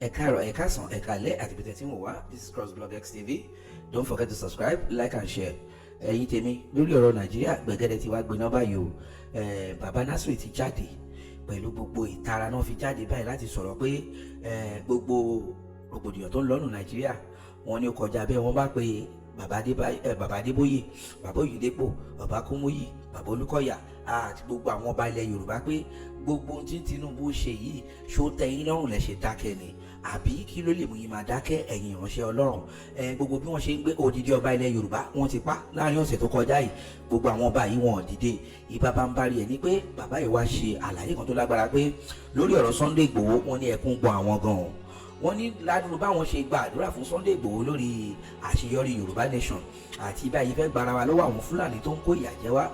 Ẹ káàárọ̀, ẹ káàsán, ẹ káalẹ́ àti ibi tẹ́ tí ń wò wá. This is Crossblog XTV. Don't forget to subscribe, like and share. Ẹ̀yin tèmi, lórí ọ̀rọ̀ Nàìjíríà, gbẹ̀gẹ́dẹ̀ ti wá gbiná báyìí o. Bàbá Nasiri ti jáde pẹ̀lú gbogbo ìtara náà, fi jáde báyìí láti sọ̀rọ̀ pé gbogbo rògbòdìyàn tó ń lọ́nù Nàìjíríà, wọ́n ní ó kọjá bẹ́ẹ̀. Wọ́n bá pe bàbá Adébóyè, bàbá Oyèdépò, bàbá Kúmúyì, bàbá Olúkọ̀yà àti gbogbo àwọn ọba ilẹ̀ Yorùbá pé gbogbo ohun tí Tinubu ṣe yìí, ṣó tẹ́ yín lọ́rùn lẹ ṣe dákẹ́ ni, àbí kí ló lè mú yín máa dákẹ́, ẹ̀yin ìránṣẹ́ Ọlọ́run? Gbogbo bí wọ́n ṣe ń gbé odidi ọba ilẹ̀ Yorùbá, wọ́n ti pa láàrin ọ̀sẹ̀ tó kọjá yìí. Gbogbo àwọn ọba yìí, wọn ò dìde. Ìbá bá ń bá rí ẹ ní pé bàbá yìí wá ṣe àlàyé kan tó lágbára pé lórí ọ̀rọ̀ Sunday Igboho, wọ́n ní ẹkún gbọ́n àwọn gan-an. Wọ́n ní ládùúgbò báwọn ṣe gba àdúrà fún Sunday Igboho lórí àṣeyọrí Yorùbá Nation àti báyìí fẹ́ gbara wa lọ́wọ́ àwọn Fúlàní tó ń kó ìyà jẹ wá.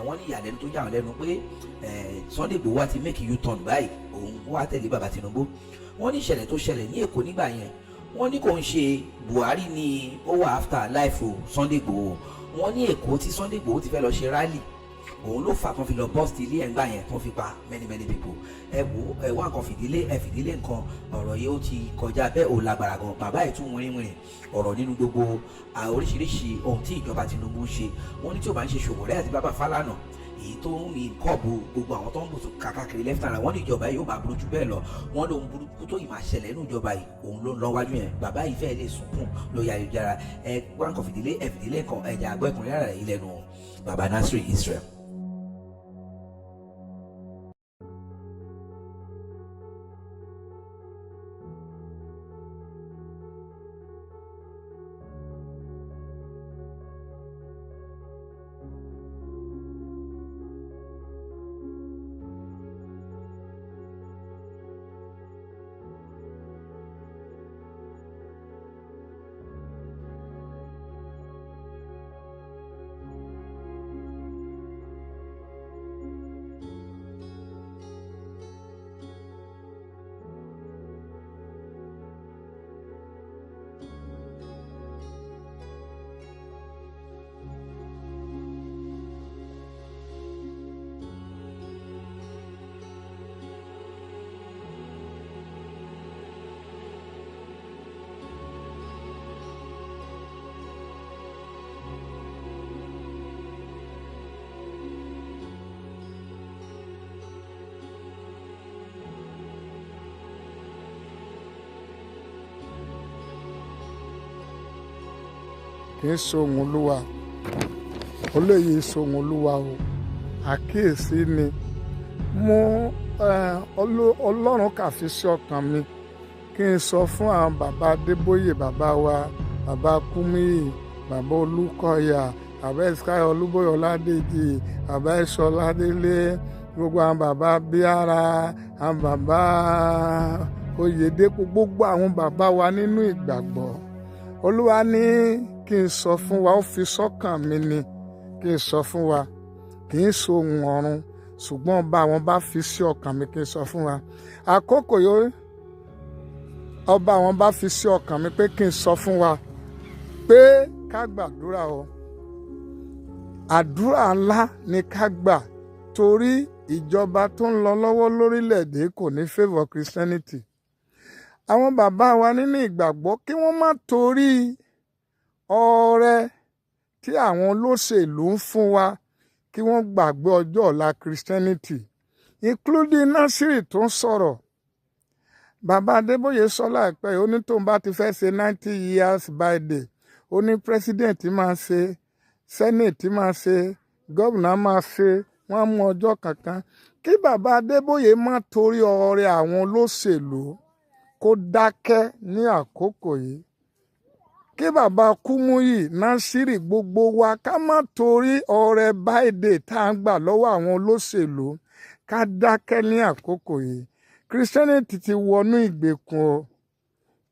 Wọ́n ní ìyàlẹ́nu tó yà wọ́n lẹ́nu pé Sunday Igboho wá ti make U-turn báyìí, òun wá tẹ̀lé bàbá Tinubu. Wọ́n ní ìṣẹ̀lẹ̀ tó ṣẹlẹ̀ ní Èkó nígbà yẹn, wọ́n ní kò ń ṣe Buhari ni ó wà after life o Sunday Igboho. Wọ́n ní Èkó tí Sunday Igboho ti fẹ́ lọ ṣe rally, òun ló fà tán fi lọ burst ilé ẹ̀ ńgbà yẹn, tán fi pa many many people. Ẹ wo, ẹ wá nǹkan fìdílé, ẹ fìdílé nǹkan. Ọ̀rọ̀ yìí, ó ti kọjá bẹ́ẹ̀, ò lágbára gan. Bàbá ẹ̀ tún wìrìwìrì ọ̀rọ̀ nínú gbogbo oríṣiríṣi ohun tí ìjọba Tinubu ń ṣe. Wọ́n ní tí ò bá ń ṣe Sowore àti bàbá Fálànà, èyí tó ń ní kọ́ọ̀bù gbogbo àwọn tó ń bùsùn káàkiri left and right, wọ́n ní ìjọba yìí yóò bá burú jù bẹ́ẹ̀ lọ. Wọ́n lóhun burúkú tó yìí máa ṣẹlẹ̀ nínú ìjọba yìí, òun ló ń lọ wájú yẹn. Bàbá yìí fẹ́ẹ́ lè sunkún lórí ayélujára. Ẹ wá nǹkan fìdílé, ẹ fìdílé nǹkan, ẹ̀jà àgbọ̀ ẹ̀kúnrẹ́rẹ́ rẹ̀ yìí lẹ́nu bàbá Nasiri Israel. Kì í ṣohun Olúwa, olóyè ṣohun Olúwa o. Àkíyèsí ni mo Ọlọ́run kà fi sí ọkàn mi kí n sọ fún àwọn bàbá Adébóyè, bàbá wa, bàbá Kúmíyì, bàbá Olúkọ̀yà, bàbá Ẹ̀sìkáyọ̀ Olúbóyè Ọládèjì, bàbá Ẹ̀ṣọ́ Ọládélé, gbogbo àwọn bàbá Bíára, àwọn bàbá Oyèdépò, gbogbo àwọn bàbá wa nínú ìgbàgbọ́. Olúwa ní kí n sọ fún wa, ó fi sọ́kàn mi ni kí n sọ fún wa. Kì í ṣe ohun ọ̀run, ṣùgbọ́n ọba àwọn bá fi sí ọkàn mi kí n sọ fún wa. Àkókò yóò ọba àwọn bá fi sí ọkàn mi pé kí n sọ fún wa pé ká gbàdúrà o. Àdúrà ńlá ni ká gbà, torí ìjọba tó ń lọ lọ́wọ́ lórílẹ̀‐èdè kò ní favour Christianity. Àwọn bàbá wa nínú ìgbàgbọ́, kí wọ́n má torí ọrẹ tí àwọn olóṣèlú ń fún wa kí wọ́n gbàgbé ọjọ́ ọ̀la Christianity, including Nasiri tó ń sọ̀rọ̀. Bàbá Adébóyè sọ láìpẹ́ yìí, ó ní tóun bá ti fẹ́ ṣe 90 years birthday, ó ní president máa ṣe, senate máa ṣe, gómìnà máa ṣe, wọ́n á mú ọjọ́ kankan. Kí bàbá Adébóyè má torí ọrẹ àwọn olóṣèlú kó dákẹ́ ní àkókò yìí. Kí bàbá Kúmúyì, Násírì, gbogbo wa, ká má torí ọrẹ birthday tá à ń gbà lọ́wọ́ àwọn olóṣèlú ká dákẹ́ ní àkókò yìí. Christianity ti wọnú ìgbèkùn o.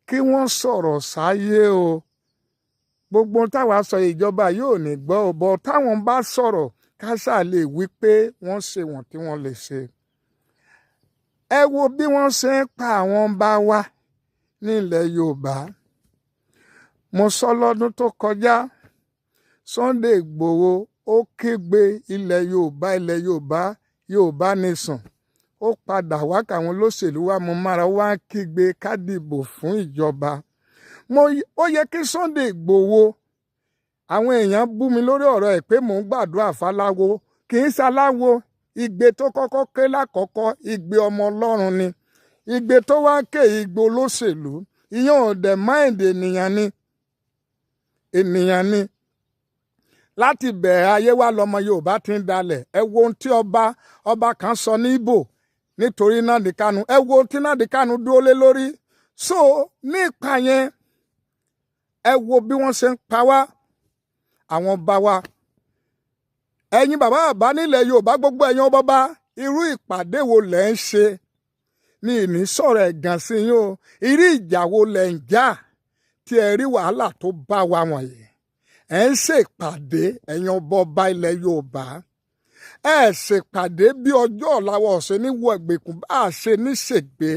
Kí wọ́n sọ̀rọ̀ sáyé o. Gbogbo táwa sọ, ìjọba yóò ní gbọ́ ọ bọ́. Táwọn bá sọ̀rọ̀, ká ṣáà lè wí pé wọ́n ṣe wọ́n tí wọ́n lè ṣe. Ẹ wo bí wọ́n ṣe ń pa àwọn ọba wa ní ilẹ̀ Yorùbá. Mo sọ lọ́dún tó kọjá, Sunday Igboho ó kígbe ilẹ̀ Yorùbá, ilẹ̀ Yorùbá, Yorùbá nation. Ó padà wá káwọn olóṣèlú wa mú mára, wá kígbe ká dìbò fún ìjọba. Mo ó yẹ kí Sunday Igboho, àwọn èèyàn bú mi lórí ọ̀rọ̀ ẹ̀ pé mò ń gbàdúrà fáláwo. Kì í ṣaláwo. Igbe tó kọ́kọ́ ké lákọ̀ọ́kọ́, igbe ọmọ Ọlọ́run ni. Igbe tó wá ké, igbe olóṣèlú, ìyẹn ò dẹ̀ mind. Ènìyàn ni, ènìyàn ni. Láti bẹ̀rẹ̀ ayé wa lọmọ Yorùbá ti ń dalẹ̀. Ẹ wo ohun tí ọba kan sọ ní Ìbò nítorí Nnamdi Kanu. Ẹ wo ohun tí Nnamdi Kanu dúró lé lórí. So ní ipa yẹn, ẹ wo bí wọ́n ṣe ń pa wá, àwọn ọba wa. Ẹ̀yin bàbá bàbá nílẹ̀ Yorùbá, gbogbo ẹ̀yin ọba, irú ìpàdé wo lẹ̀ ń ṣe? Ní ìní sọ̀rọ̀ ẹ̀gàn sí yín o. Irú ìjà wo lẹ̀ ń jà tí ẹ rí wàhálà tó bá wa wọ̀nyí? Ẹ̀ ń ṣèpàdé, ẹ̀yin ọba ọba ilẹ̀ Yorùbá, ẹ̀ ṣèpàdé bí ọjọ́ ọ̀la wa ọ̀sẹ̀ ní wọ ìgbèkùn, bá a ṣe ní ṣègbè,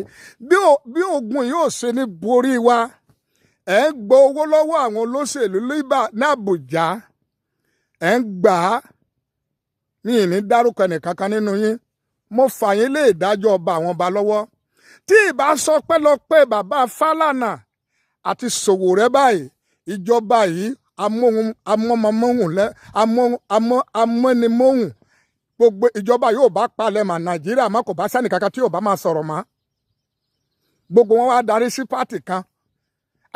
bí ogun yóò ṣe ní borí wa. Ẹ̀ ń gbọ́ owó lọ́wọ́ àwọn olóṣèlú ní Àbújá, ẹ̀ ń gbà á. Ní ìní dárúkọ ẹnìkankan nínú yín. Mo fà yín lé ìdájọ́ ọba àwọn ọba lọ́wọ́. Tí ìbá sọ pẹ́lọpẹ́ bàbá Fálànà àti Sowore báyìí, ìjọba yìí amóhun amọ́mọmọ́hùn lẹ́ amọ́nimóhùn, gbogbo ìjọba yóò bá palẹ̀ mọ́ Nàìjíríà má. Kò bá sẹ́nì kankan tí yóò bá máa sọ̀rọ̀ mọ́. Gbogbo wọn wá darí sí party kan.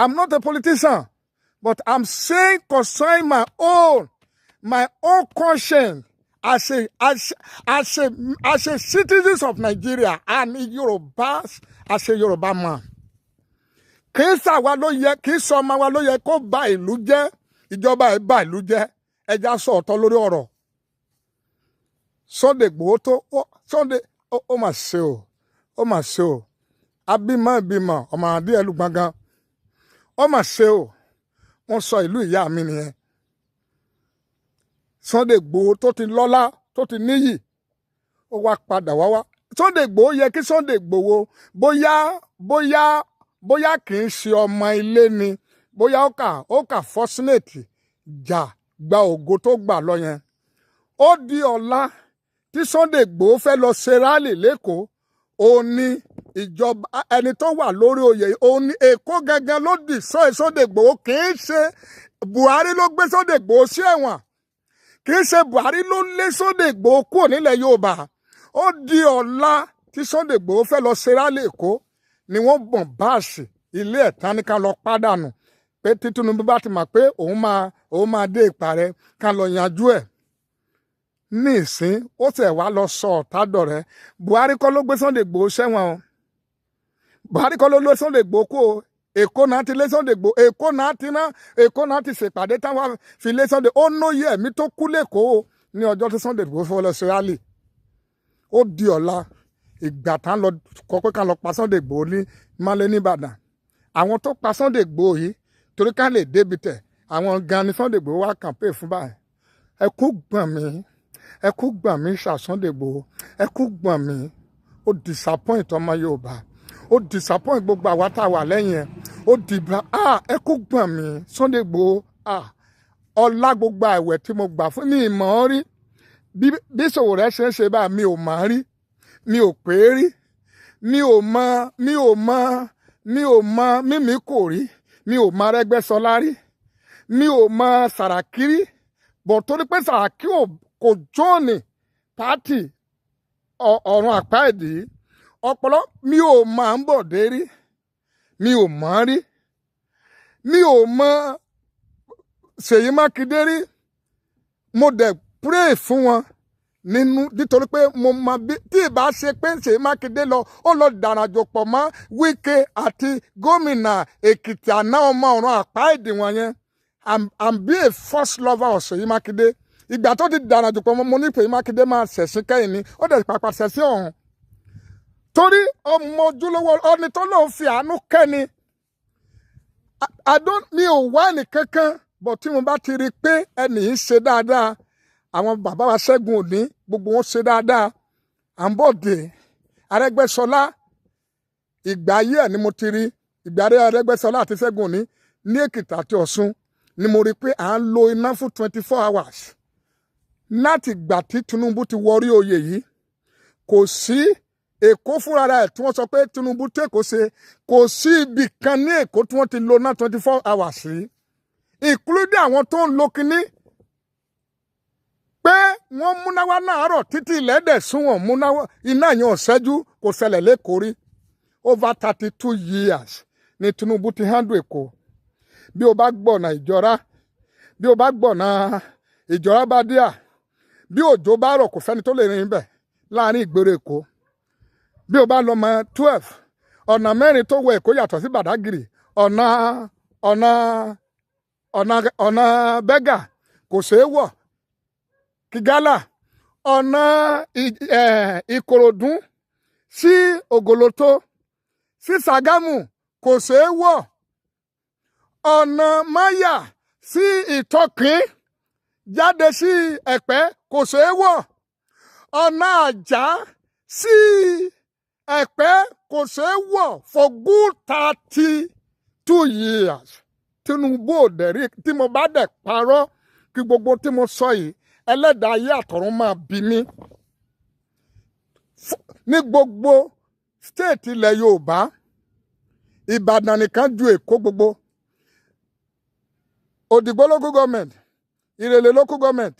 I'm not a politician, but I'm saying concerning my own conscience as a citizens of Nigeria and Yoruba, as a Yoruba man. Kì í ṣàwa ló yẹ, kì í sọ ọmọ wa ló yẹ kó ba ìlú jẹ́. Ìjọba ẹ̀ ba ìlú jẹ́. Ẹja sọ ọ̀tọ̀ lórí ọ̀rọ̀ Sunday Igboho tó Sunday. Ó mà ṣe o, ó mà ṣe o. Abímọ ìbímọ ọmọ àdí ẹlú gbọngàn. Ó mà ṣe o. Wọ́n sọ ìlú ìyá mi nìyẹn. Sunday Igboho tó ti lọ́lá, tó ti níyì, ó wá padà wá. Sunday Igboho yẹ kí Sunday Igboho, bóyá kì í ṣe ọmọ ilé ni, bóyá ó kà fortunate jà gba ògo tó gbà lọ yẹn. Ó di ọ̀la tí Sunday Igboho fẹ́ lọ ṣe rally l'Ékòó, òun ní ìjọba ẹni tó wà lórí oyè, òun ní Èkó gangan ló dì sọ Sunday Igboho. Kì í ṣe Buhari ló gbé Sunday Igboho sí ẹ̀wọ̀n, kì í ṣe Buhari ló lé Sunday Igboho kúrò nílẹ̀ Yorùbá. Ó di ọ̀la tí Sunday Igboho fẹ́ lọ ṣe rally Èkó ni wọ́n bọ̀n báàsì ilé ẹ̀ tán ní ká lọ pàdánù, pé tí Tinubu bá ti mọ̀ pé òun máa dé ìparẹ́, ká lọ yanjú ẹ̀ ní ìsín. Ó tẹ̀ wá lọ sọ ọ̀tá dọ̀rẹ́. Buhari kọ́ ló gbé Sunday Igboho sẹ́wọ̀n o. Buhari kọ́ ló lé Sunday Igboho kó o. Èkó náà ti lé Sunday Igboho. Èkó náà ti ná, Èkó náà ti ṣèpàdé táwọn fi lé Sunday. Ó nóye ẹ̀mí tó kú l'Ékòó ní ọjọ́ tí Sunday Igboho fọwọ́ lọ sí rally. Ó di ọ̀la ìgbà tá lọ kọ pé ká lọ pa Sunday Igboho ní Malé nìbàdàn. Àwọn tó pa Sunday Igboho yìí torí ká lè débi tẹ̀, àwọn gan ni Sunday Igboho wá campaign fún báyìí. Ẹkún gbọ̀n mí, ẹkún gbọ̀n mí ṣà. Sunday Igboho, ẹkún gbọ̀n mí. Ó disappoint ọmọ Yorùbá, ó disappoint gbogbo àwa tá a wà lẹ́yìn ẹ̀. Ó dìbà, ah, ẹkún gbọ̀n mí. Sunday Igboho, ah, ọlá gbogbo àìwẹ̀ tí mo gbà fún mi ìmọ̀ ọ́ rí. Bí Sowore ṣe ń ṣe báyìí, mi ò mọ̀ rí, mi ò pé rí, mi ò mọ mímí kò rí, mi ò mọ Arẹ́gbẹ́ṣọlá rí, mi ò mọ Sàràkí rí bọ̀, torí pé Sàràkí kò join party ọ̀run àpáẹ̀dì ọpọlọ. Mi ò mọ Àǹbọ̀dé rí, mi ò mọ̀ rí, mi ò mọ Ṣèyí Mákindé rí. Mo dẹ̀ pray fún wọn nínú nítorí pé mo mọ bí tí ìbá ṣe pé Ṣèyí Mákindé lọ, ó lọ dàràjò pọ̀ mọ́ Wike àti gómìnà Èkìtì àná, ọmọ ọ̀run àpá èdè wọn yẹn. I'm be a first lover of Ṣèyí Mákindé. Ìgbà tó ti dàràjò pọ̀ mọ́, mo ní Ṣèyí Mákindé máa ṣẹ̀sìn kẹ́yìn ni. Ó dẹ̀ pàpà ṣẹ̀sìn ọ̀hún torí ọmọ ojúlówó ọni tó lóun fi àánú kẹ́ni. I don't, mi ò wá ẹnì kankan, but tí mo bá ti rí i pé ẹnì yìí ṣe dáadáa, àwọn bàbá wa Ṣẹ́gun Òní, gbogbo wọn ṣe dáadáa, Àǹbọ̀dé, Arẹ́gbẹ́ṣọlá, ìgbà ayé ẹ̀ ni mo ti rí. Ìgbà ayé Arẹ́gbẹ́ṣọlá àti Ṣẹ́gun Òní ní Èkìtì àti Ọ̀ṣun ni mo rí i pé à ń lo iná fún 24 hours. Láti ìgbà tí Tinubu ti wọrí oyè yìí, kò sí Èkó fúnra rẹ̀ tí wọ́n sọ pé Tinubu tó Èkó ṣe, kò sí ibì kan ní Èkó tí wọ́n ti lo náà 24 hours rí, including àwọn tó ń lo kinní pé wọ́n múnáwá láàárọ̀ títí ilẹ̀ dẹ̀ sún, wọ́n múnáwá, iná yẹn ò ṣẹ́jú, kò ṣẹlẹ̀ l'Ékòó rí. Over 32 years ni Tinubu ti handle Èkó. Bí o bá gbọ̀nà Ìjọra, bí o bá gbọ̀nà Ìjọra bá díà, bí òjò bá rọ̀, kò sẹ́ni tó lè rìn bẹ̀ láàrin ìgboro Èkó. Bí o bá lọ Mile 12, ọ̀nà mẹ́rin tó wọ Èkó yàtọ̀ sí Badagry, ọ̀nà Berger kò ṣeé wọ̀, Kìgálà, ọ̀nà Ìkòròdú sí Ògòlótó sí Ṣàgámù kò ṣeé wọ̀, ọ̀nà Máyà sí Ìtọ́kín jáde sí Ẹ̀pẹ́ kò ṣeé wọ̀, ọ̀nà Àjà sí Ẹ̀pẹ́ kò ṣeé wọ̀ for good 32 years. Tinubu ò dẹ̀ rí. Tí mo bá dẹ̀ parọ́, kí gbogbo tí mo sọ yìí, ẹlẹ́dàá ayé àtọ̀run máa bí mi. Ní gbogbo state ilẹ̀ Yorùbá, Ìbàdàn nìkan ju Èkó gbogbo. Òdìgbò local government, Ìrèlè local government,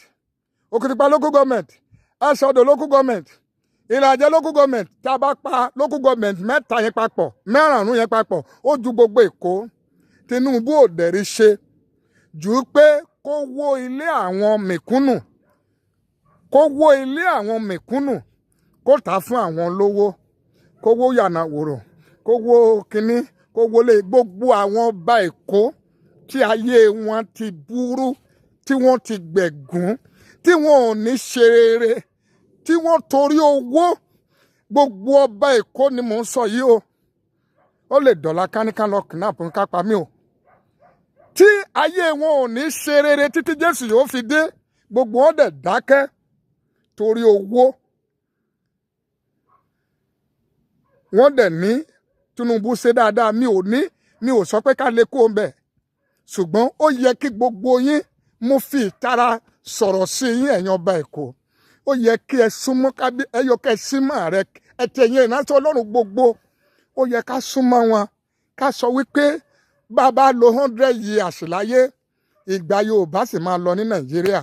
Òkìtìpá local government, Ẹ̀ṣọ́dọ̀ local government, Ìlàjẹ local government, tá a bá pa local government mẹ́ta yẹn papọ̀, mẹ́rààrún yẹn papọ̀, ó ju gbogbo Èkó. Tinubu ò dẹ̀rí ṣe jù pé kó wó ilé àwọn mẹ̀kúnnù, kó wó ilé àwọn mẹ̀kúnnù, kó tà á fún àwọn olówó, kó wó yànnà wòrò, kó wó kínní, kó wọlé gbogbo àwọn ọba Èkó tí ayé wọn ti burú, tí wọ́n ti gbẹ̀gún, tí wọn ò ní ṣe rere, tí wọ́n torí owó. Gbogbo ọba Èkó ni mò ń sọ yìí o. Ó lè dọ̀la káníkà lọ kidnap ká pa mí o. Tí ayé wọn ò ní ṣe rere títí Jésù yóò fi dé, gbogbo wọn dẹ̀ dákẹ́ torí owó. Wọ́n dẹ̀ ní Tinubu ṣe dáadáa. Mi ò ní, mi ò sọ pé ká lè kó ń bẹ̀, ṣùgbọ́n ó yẹ kí gbogbo yín, mo fi ìtara sọ̀rọ̀ sí yín, ẹ̀yin ọba Èkó, ó yẹ kí ẹ súnmọ́ kábí ẹ yọ kẹ́ ẹ símọ́ rẹ ẹ tẹ̀yìn ìrántí Ọlọ́run gbogbo. Ó yẹ ká súnmọ́ wọn, ká sọ wípé bàbá lo 100 years láyé, ìgbà Yorùbá sì máa lọ ní Nàìjíríà.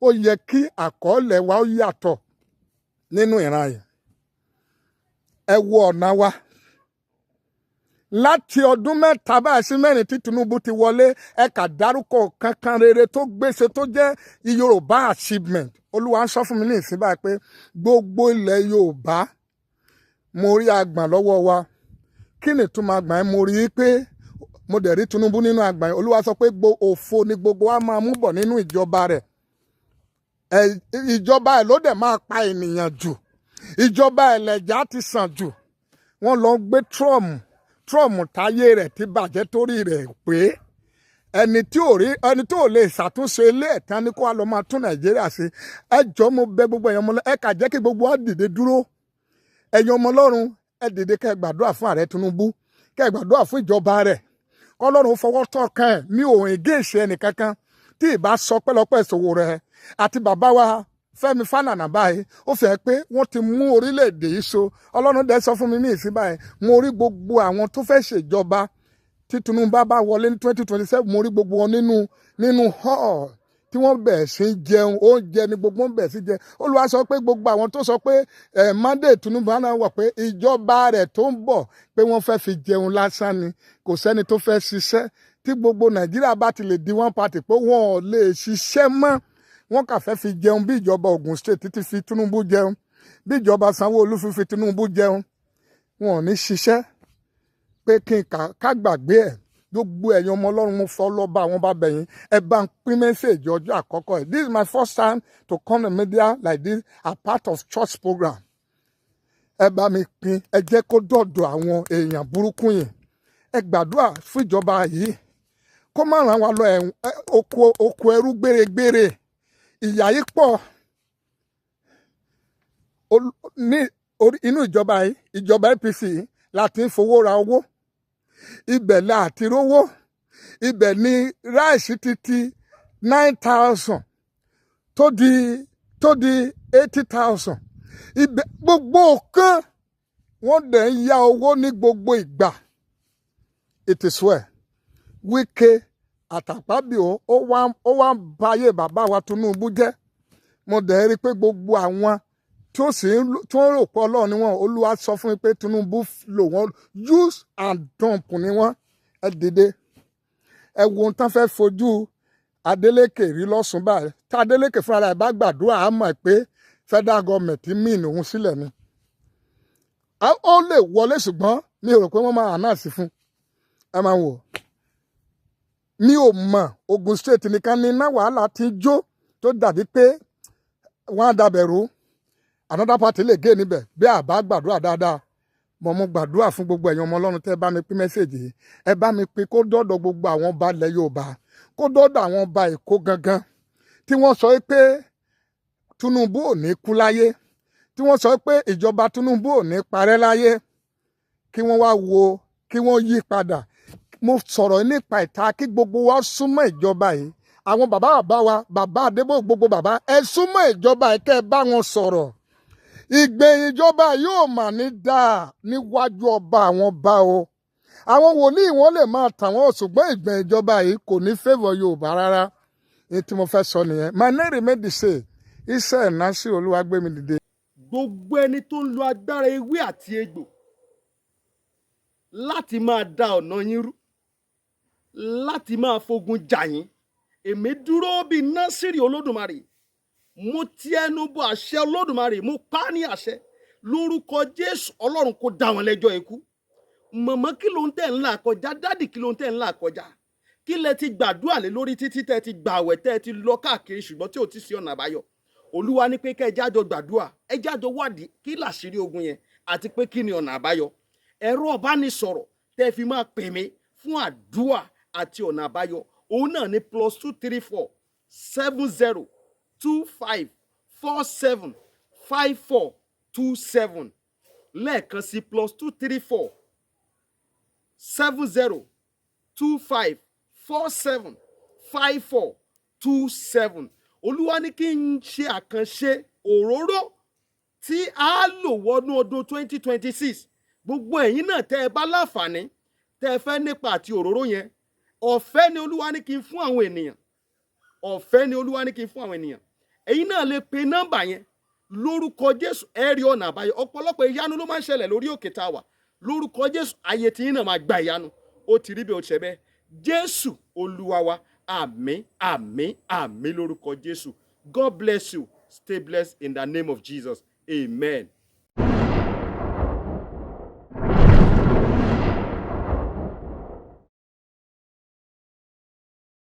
Ó yẹ kí àkọọ́lẹ̀ wa ó yàtọ̀ nínú ìran yìí. Ẹ wo ọ̀nà wa láti ọdún 3 báyìí sí 4 tí Tinubu ti wọlé. Ẹ kà dárúkọ kankan rere tó gbèsè tó jẹ́ Yorùbá achievement. Olúwa ń sọ fún mi ní ìsín báyìí pé gbogbo ilẹ̀ Yorùbá, mo rí àgbọ̀n lọ́wọ́ wa. Kí ni ìtumọ̀ àgbọ̀n yẹn? Mo rí i pé mo dẹ̀ rí Tinubu nínú àgbọ̀n yẹn. Olúwa sọ pé òfo ni gbogbo wa máa mú bọ̀ nínú ìjọba rẹ̀. Ìjọba ẹ̀ ló dẹ̀ máa pa ènìyàn jù, ìjọba ẹlẹ́jà ti sàn jù. Wọ́n lọ gbé Trump, Trump táyé rẹ̀ ti bàjẹ́ torí rẹ̀ pé ẹni tí ò rí, ẹni tó lè ṣàtúnṣe ilé ẹ̀tàn ni kó wá lọ máa tún Nàìjíríà ṣe. Ẹ jọ, mo bẹ̀ gbogbo ẹ̀yàn ọmọ, ẹ kà jẹ́ kí gbogbo wa dìde dúró. Ẹ̀yin ọmọ Ọlọ́run, ẹ dìde kẹ́ ẹ gbàdúrà fún ààrẹ Tinubu, kẹ́ ẹ gbàdúrà fún ìjọba rẹ̀, kọ́lọ́run fọwọ́ tọ́ kan ẹ̀. Mi ò against ẹnì kankan tí ì bá sọ pẹ́lọpẹ́ ìṣòwò rẹ̀ àti bàbá wa Fẹ́mi Fálànà báyìí. Ó fi hàn pé wọ́n ti mú orílẹ̀-èdè yìí so. Ọlọ́run dẹ̀ sọ fún mi ní ìsín báyìí, mo rí gbogbo àwọn tó fẹ́ ṣèjọba tí Tinubu bá wọlé ní 2027. Mo rí gbogbo wọn nínú hall tí wọ́n bẹ̀rẹ̀ sí jẹun. Oúnjẹ ni gbogbo wọn bẹ̀rẹ̀ sí jẹ. Olúwa sọ pé gbogbo àwọn tó sọ pé ẹ̀ mandate Tinubu náà wọ̀, pé ìjọba rẹ̀ tó ń bọ̀, pé wọ́n fẹ́ fi jẹun lásán ni, kò sẹ́ni tó fẹ́ ṣiṣẹ́. Tí gbogbo Nàìjíríà bá ti lè di one party, pé wọ́n ò lè ṣiṣẹ́ mọ́, wọ́n kà fẹ́ fi jẹun, bí ìjọba Ogun State títí fi Tinubu jẹun, bí ìjọba Sanwó-Olú fi Tinubu jẹun, wọn ò ní ṣiṣẹ́. Pé kí n ká gbàgbé ẹ̀. Gbogbo ẹ̀yin ọmọ Ọlọ́run, mo fọ́ lọ́ba àwọn bá bẹ̀yìn, ẹ bá ń pín message ọjọ́ àkọ́kọ́ ẹ̀. This is my first time to come to media like this, a part of church program. Ẹ bá mi pín, ẹ jẹ́ kó dọ̀dọ̀ àwọn èèyàn burúkú yìí. Ẹ gbàdúrà fún ìjọba yìí kó má ràn wá lọ oko ẹrú gbèrègbèrè. Ìyà yìí pọ̀ ní inú ìjọba yìí. Ìjọba APC láti ń fowó ra owó, ibẹ̀ la àti rówó, ibẹ̀ ni rice ti ti 9,000 tó di 80,000. Ibẹ̀ gbogbo kan Wọ́n dẹ̀ ń yá owó ní gbogbo ìgbà. It is well. Wike àti Akpabio, ó wá ń bayé bàbá wa Tinubu jẹ́. Mo dẹ̀ rí i pé gbogbo àwọn tí ó sì ń tí wọ́n rò pé Ọlọ́run ni wọ́n, Olúwa sọ fún mi pé Tinubu lò wọ́n, use and dump ni wọ́n. Ẹ dìde, ẹ wo ohun tán fẹ́ fojú Adeleke rí lọ́sùn báyìí. Tá Adeleke fúnra rẹ̀ bá gbàdúrà, á mọ̀ pé federal government mìn òun sílẹ̀ ni. Ó lè wọlé, ṣùgbọ́n mi ò rò pé wọ́n máa announce fún. Ẹ máa wò, mi ò mọ̀. Ogun State nìkan ní iná wàhálà ti jó tó dàbí pé wọ́n á dabẹ̀rú. Another party lè gé níbẹ̀ bí àbá gbàdúrà dáadáa. Mo gbàdúrà fún gbogbo ẹ̀yin ọmọ Ọlọ́run tẹ́ ẹ bá mi pín message yìí. Ẹ bá mi pín kó dọ́dọ̀ gbogbo àwọn ọba ilẹ̀ Yorùbá, kó dọ́dọ̀ àwọn ọba Èkó gangan tí wọ́n sọ pé Tinubu ò ní kú láyé, tí wọ́n sọ pé ìjọba Tinubu ò ní parẹ́ láyé, kí wọ́n wá wo, kí wọ́n yí padà. Mo sọ̀rọ̀ nípa ìta kí gbogbo wa súnmọ́ ìjọba yìí. Àwọn bàbá bàbá wa, bàbá Adébó, gbogbo bàbá, ẹ súnmọ́ ìjọba yìí, kẹ́ ẹ bá wọn sọ̀rọ̀. Ìgbẹ̀yìn ìjọba yóò mà ní dáa níwájú ọba àwọn ọba o. Àwọn wòlíì, wọn lè máa tà wọ́n, ṣùgbọ́n ìgbẹ̀yìn ìjọba yìí kò ní favour Yorùbá rárá. Ní tí mo fẹ́ sọ nìyẹn. My name remain the same, Iṣẹ́ Násì Olúwagbémi dìde. Gbogbo ẹni tó ń lo agbára ewé àti egbò láti máa da ọ̀nà yín rú, láti máa fogun jà yín, èmi dúró bíi Násìrì Olódùmarè, mo ti ẹnu bọ àṣẹ Olódùmarè, mo pa á ní àṣẹ lórúkọ Jésù, Ọlọ́run kó dá wọn lẹ́jọ́ ikú. Mọ̀mọ́, kí ló ń tẹ̀ ń là kọjá? Daddy, kí ló ń tẹ̀ ń là kọjá? Kí lẹ ti gbàdúrà lé lórí títí tẹ́ ti gbààwẹ̀, tẹ́ ti lọ káàkiri, ṣùgbọ́n tí ò ti sí ọ̀nà àbáyọ? Olúwa ní pé kẹ́ ẹ jájọ gbàdúrà, ẹ jájọ wádìí kí làṣírí ogun yẹn àti pé kí ni ọ̀nà àbáyọ. Ẹ̀rọ ọ̀bánisọ̀rọ̀ tẹ́ fi máa pè mí fún àdúrà àti ọ̀nà àbáyọ, òun náà ní +234 70 25 47 54 27. Lẹ́ẹ̀kan sí, +234 70 25 47 54 27. Olúwa ní kí n ṣe àkànṣe òróró tí a lò wọnú ọdún 2026. Gbogbo ẹ̀yin náà tẹ́ ẹ bá láǹfààní, tẹ́ ẹ fẹ́ nípa àti òróró yẹn, ọ̀fẹ́ ni Olúwa ní kí n fún àwọn ènìyàn. Ọ̀fẹ́ ni Olúwa ní kí n fún àwọn ènìyàn. Ẹ̀yin náà lè pe nọ́mbà yẹn. Lórúkọ Jésù, ẹ rí ọ̀nà àbáyọ. Ọ̀pọ̀lọpọ̀ ìyanu ló máa ń ṣẹlẹ̀ lórí òkè tá a wà. Lórúkọ Jésù, ayé tí yín náà máa gba ìyanu. Ó ti rí bí ó ṣe bẹ́ẹ̀. Jésù Olúwa wa. Àmín, àmín, àmín lórúkọ Jésù. God bless you. Stay blessed in the name of Jesus. Amen.